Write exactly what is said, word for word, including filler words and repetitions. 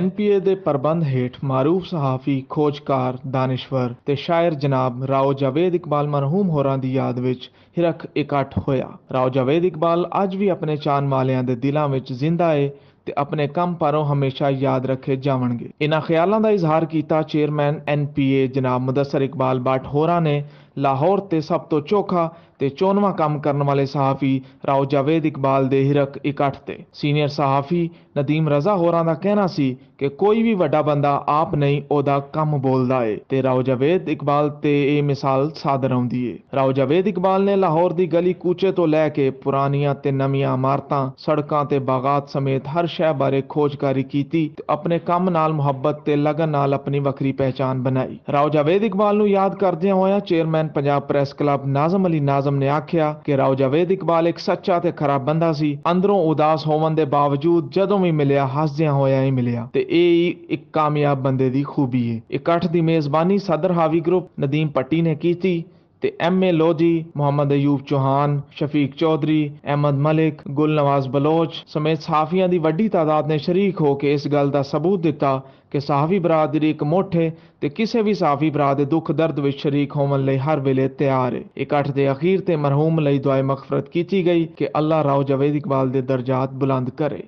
این پی اے دے پربند ہیٹھ معروف صحافی، کھوجکار، دانشور تے شاعر جناب راؤ جاوید اقبال مرحوم ہوراں دی یاد وچ ہرکھ اکٹھ ہویا۔ راؤ جاوید اقبال اج وی اپنے چان والیاں دے دلاں وچ زندہ اے تے اپنے کم پاروں ہمیشہ یاد رکھے جاون گے۔ انہاں خیالاں دا اظہار کیتا چیئرمین این پی اے جناب مدثر اقبال بٹ ہوراں نے لاہور تے سب توں چوکھا تے چونواں کم کرن والے صحافی راؤ جاوید اقبال دے ہرکھ اکٹھ تے۔ سینئر صحافی ندیم رضا ہوراں دا کہنا سی کہ کوئی وی وڈا بندہ آپ نہیں، او دا کم بولدا اے تے راؤ جاوید اقبال تے اے مثال صادر ہوندی اے۔ راؤ جاوید اقبال نے لاہور دی گلی کوچے توں لے کے پرانیاں تے نویاں عمارتاں، سڑکاں تے باغات سمیت ہر شے بارے کھوج کاری کیتی تے اپنے کم نال محبت تے لگن نال اپنی وکھری پہچان بنائی۔ راؤ جاوید اقبال نوں یاد کردیاں ہویاں چیئرمین پنجاب پریس کلب ناظم علی ناظم نے آکھیا کہ راؤ جاوید اقبال ایک سچا تے خراب بندہ سی۔ اندروں اداس ہوون دے باوجود جدوں وی ملیا، ہسدیاں ہویاں ہی ملیا تے اے ہی ایک کامیاب بندے دی خوبی ہے۔ اکٹھ دی میزبانی صدر حاوی گروپ ندیم پٹی نے کیتی تے ایم اے لودھی، محمد ایوب چوہان، شفیق چوہدری، احمد ملک، گل نواز بلوچ سمیت صحافیاں دی وڈی تعداد نے شریک ہو کے اس گل دا ثبوت دتا کہ صحافی برادری اک مٹھ ہے تے کسے وی صحافی برا دے دکھ درد وچ شریک ہوون لئی ہر ویلے تیار ہے۔ اکٹھ دے اخیر تے مرحوم لئی دعائے مغفرت کیتی گئی کہ اللہ راؤ جاوید اقبال دے درجات بلند کرے۔